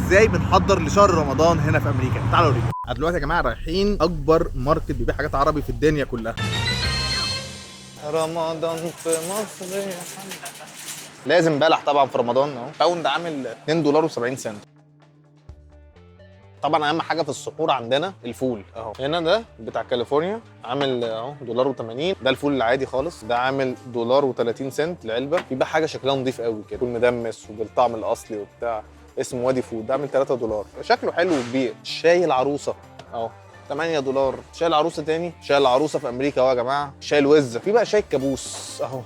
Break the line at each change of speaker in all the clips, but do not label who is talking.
ازاي بنحضر لشهر رمضان هنا في امريكا. تعالوا اوريكم. دلوقتي يا جماعة رايحين اكبر market بيبيع حاجات عربي في الدنيا كلها. رمضان في مصر يا حبيبي. لازم بلح طبعا في رمضان اهو. pound عامل 2 دولار و70 سنت. طبعا اهم حاجة في السحور عندنا الفول اهو. هنا ده بتاع كاليفورنيا عامل اهو دولار و80. ده الفول العادي خالص، ده عامل دولار و30 سنت العلبة. في بقى حاجة شكلها نظيف قوي كده، فول مدمس وبالطعم الاصلي وبتاع، اسمه وادي فود، ده عامل 3 دولار، شكله حلو وكبير. شاي العروسة اهو 8 دولار. شاي العروسة تاني، شاي العروسة في امريكا اهو يا جماعة. شاي الوزه، في بقى شاي الكابوس اهو،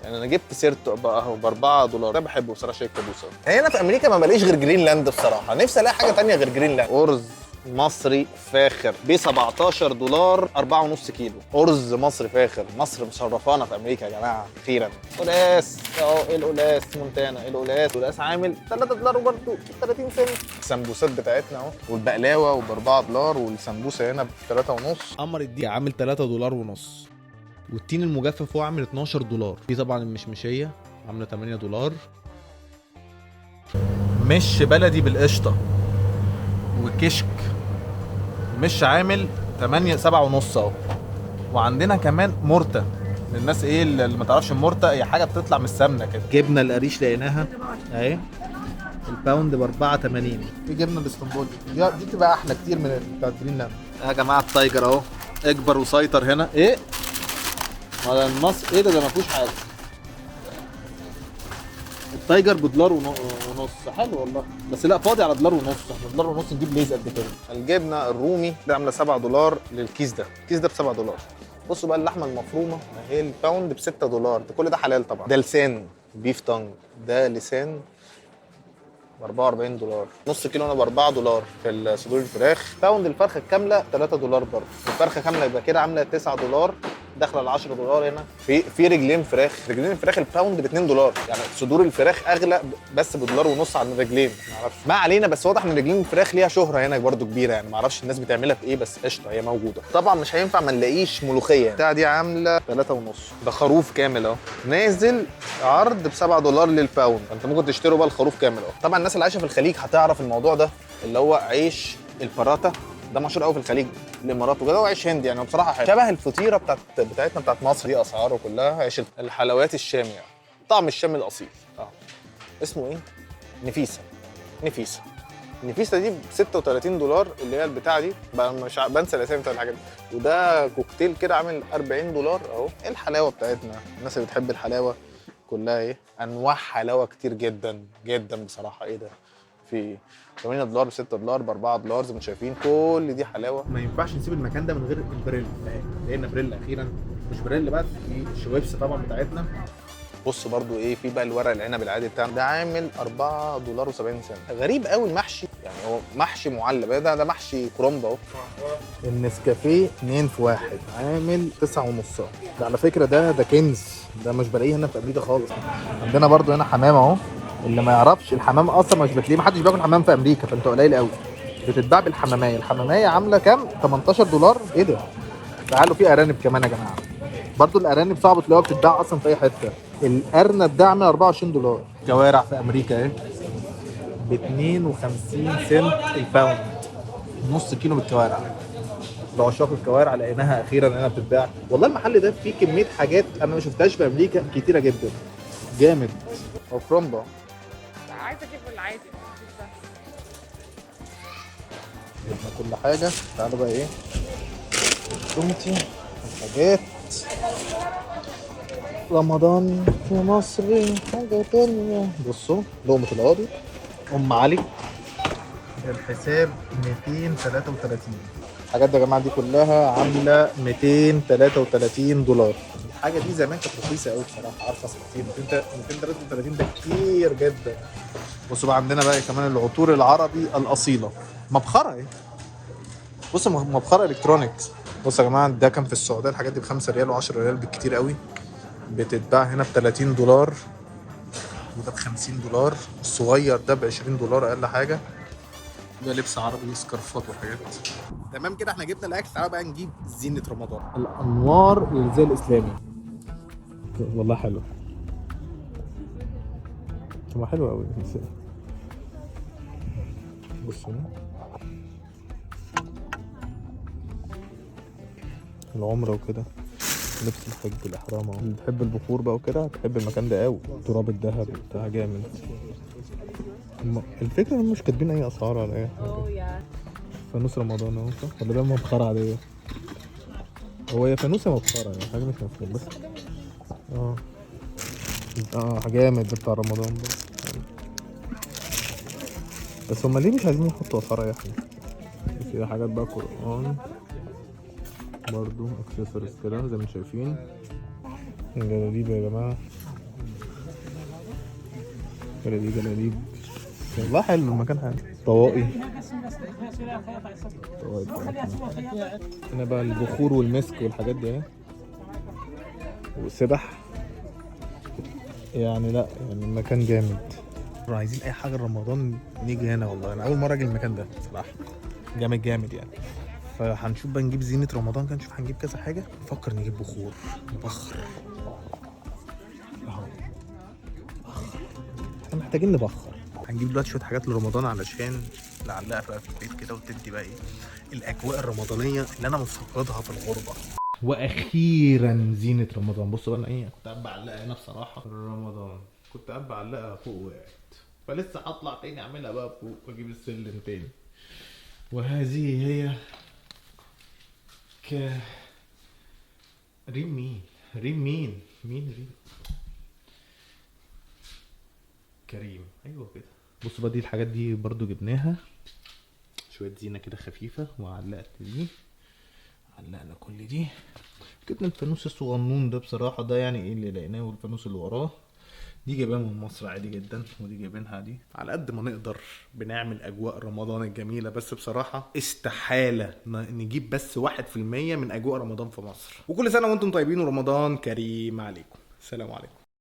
يعني انا جبت سيرته بقى اهو ب 4 دولار، ده بحبه بصراحة شاي الكابوس اهو. هنا في امريكا ما بلاقيش غير جرينلاند بصراحه، نفسي الاقي حاجة تانية غير جرينلاند. ارز مصري فاخر ب 17 دولار، 4.5 كيلو. ارز مصري فاخر، مصر مشرفانا في امريكا يا جماعة اخيرا. قلقاس اهو، ايه القلقاس مونتانا، ايه القلقاس؟ القلقاس عامل 3 دولار وبرده 30 سنت. السمبوسات بتاعتنا اهو، والبقلاوه وب 4 دولار، والسمبوسه هنا ب 3.5.
قمر الدين عامل 3 دولار ونص، والتين المجفف هو عامل 12 دولار. في طبعا المشمشيه عامله 8 دولار.
مش بلدي بالقشطه وكشك، مش عامل 8 7 ونص اهو. وعندنا كمان مرته، للناس ايه اللي ما تعرفش المرته، هي حاجة بتطلع من السمنة كده.
جبنه القريش لقيناها اهي، ال pound ب 4.80.
في جبنه الاسطنبولي دي بتبقى احلى كتير من بتاعت جرينلاند. يا جماعة ال Tiger اهو، اكبر وسيطر هنا. ايه ما ده النص ايه ده؟ ده ما فيهوش حاجة. ال Tiger بدولار ونص، حلو والله، بس لا فاضي على دولار ونص، احنا دولار ونص نجيب ليز قد كده. الجبنة الرومي ده عامله 7 دولار للكيس ده، الكيس ده ب 7 دولار. بصوا بقى اللحمة المفرومه هي ال pound ب 6 دولار، ده كل ده حلال طبعا. ده لسان beef tongue، ده لسان ب 44 دولار، نص كيلو هنا ب 4 دولار في صدور الفراخ. pound الفرخه الكاملة 3 دولار برضه، الفرخه كاملة يبقى كده عامله 9 دولار، داخله ال 10 دولار هنا. في رجلين فراخ، رجلين الفراخ ال pound ب 2 دولار، يعني صدور الفراخ اغلى بس بدولار ونص عن الرجلين، ما اعرفش، ما علينا. بس واضح ان رجلين الفراخ ليها شهره هنا برضه كبيرة، يعني ما اعرفش الناس بتعملها في ايه، بس قشطه هي موجودة. طبعا مش هينفع ما نلاقيش ملوخية، بتاع دي عامله 3 ونص. ده خروف كامل اهو، نازل عرض ب 7 دولار لل pound، انت ممكن تشتروا بقى الخروف كامل اهو. طبعا الناس اللي عايشه في الخليج هتعرف الموضوع ده، اللي هو عيش البراتا ده مشهور قوي في الخليج، الامارات وكده، هو عيش هندي يعني، هو بصراحة حلو، شبه الفطيره بتاعتنا بتاعت مصر. دي اسعاره كلها. عيش الحلويات الشامي يعني، طعم الشام الاصيل اه. اسمه ايه؟ نفيسة. نفيسة، النفيسة دي ب 36 دولار، اللي هي البتاعه دي بقى، مش بنسى الاسامي بتاع الحاجات دي. وده كوكتيل كده عامل 40 دولار اهو. ايه الحلاوة بتاعتنا، الناس اللي بتحب الحلاوة كلها، ايه انواع حلاوة كتير جدا جدا بصراحه. ايه ده؟ في 8 دولار، ب 6 دولار، ب 4 دولار، زي ما انتم شايفين كل دي حلاوة.
ما ينفعش نسيب المكان ده من غير البريل اهي، لقينا بريل اخيرا، مش بريل بس، في الشويبس طبعا بتاعتنا.
بص برضو ايه في بقى الورق العنب العادي بتاعنا ده عامل 4 دولار و70 سنت. غريب قوي المحشي، يعني هو محشي معلب، ده محشي كرنب اهو. النسكافيه 2 في 1 عامل 9 ونص. ده على فكرة ده كنز، ده مش بلاقيه هنا في امريكا خالص. عندنا برضو هنا حمام اهو، اللي ما يعرفش الحمام اصلا مش بتلاقيه، ما حدش بياكل حمام في امريكا، فانت قليل قوي. بتتباع بالحماميه، الحماميه عامله كام؟ 18 دولار. ايه ده؟ تعالوا في ارانب كمان يا جماعة، برضو الارانب صعب تلاقوها بتتباع اصلا في اي حتة. الارنب ده عامل 24 دولار. كوارع في امريكا اهي ب 52 سنت ال pound، نص كيلو بالكوارع. لعشاق الكوارع لقيناها اخيرا انها بتتباع. والله المحل ده فيه كمية حاجات انا ما شفتهاش في امريكا كتيرة جدا، جامد. وكرومبا
عايزه اجيب العادي، مش ده.
جبنا كل حاجة. تعالوا بقى ايه تومتي الحاجات. رمضان في مصر حاجة تانية. بصوا لقمة القاضي، أم علي. الحساب 233. الحاجات دي يا جماعة دي كلها عاملة 233 دولار. الحاجة دي زمان كانت رخيصة قوي بصراحة، أرخص كتير. 233 ده كتير جدا. بصوا بقى عندنا بقى كمان العطور العربي الأصيلة، مبخرة ايه. بصوا مبخرة electronics. بصوا يا جماعة ده كان في السعودية الحاجات دي ب 5 ريال و10 ريال بالكتير قوي، بتتباع هنا ب 30 دولار، وده ب 50 دولار، الصغير ده ب 20 دولار اقل حاجة. ده لبس عربي، سكارفات وحاجات. تمام كده احنا جبنا الاكل، تعالوا بقى نجيب زينة رمضان، الانوار للزي الاسلامي.
والله حلو، طب حلو قوي.
بصوا العمرة وكده، لبس الحج الاحرام اهو. اللي بتحب البخور بقى وكده هتحب المكان ده قوي. تراب الذهب وبتاع جامد. الفكرة ان مش كاتبين اي اسعار ولا اي حاجة. فانوس رمضان اهو صح؟ ولا ده مبخره عادية؟ هو يا فانوس يا مبخره، يعني حاجة مش مفهوم بس. جامد ده بتاع رمضان ده. بس هما ليه مش عايزين يحطوا اسعار اي حاجة؟ في حاجات بقى قران برضو، اكسسوارز كده زي ما انتم شايفين. جلاليب يا جماعة، جلاليب جلاليب والله حلو المكان، حلو. طواقي طواقي هنا بقى، البخور والمسك والحاجات دي اهي، وسبح يعني. لا يعني المكان جامد. عايزين اي حاجة رمضان نيجي هنا. والله انا اول مرة اجي المكان ده بصراحة، جامد جامد يعني. فهنشوف بقى نجيب زينة رمضان كده، نشوف هنجيب كذا حاجة. نفكر نجيب بخور، نبخر اهو، بخر. احنا محتاجين نبخر. هنجيب دلوقتي شوية حاجات لرمضان علشان نعلقها بقى في البيت كده، وتدي بقى ايه الاجواء الرمضانية اللي انا مفتقدها في الغربة. واخيرا زينة رمضان. بصوا بقى انا ايه كنت قاعد بعلقها هنا بصراحة رمضان، كنت قاعد بعلقها فوق وقعت، فلسه هطلع تاني اعملها بقى فوق واجيب السلم تاني. وهذه هي ك ريم. مين ريم؟ مين مين ريم؟ كريم. ايوه كده. بصوا بقى دي الحاجات دي برضو جبناها، شوية زينة كده خفيفة، وعلقت دي، علقنا كل دي. جبنا الفانوس الصغنون ده بصراحة، ده يعني ايه اللي لقيناه، والفانوس اللي وراه دي جايباها من مصر عادي جدا، ودي جايبينها دي. على قد ما نقدر بنعمل اجواء رمضان الجميلة، بس بصراحة استحالة نجيب بس 1% من اجواء رمضان في مصر. وكل سنة وانتم طيبين ورمضان كريم عليكم. السلام عليكم.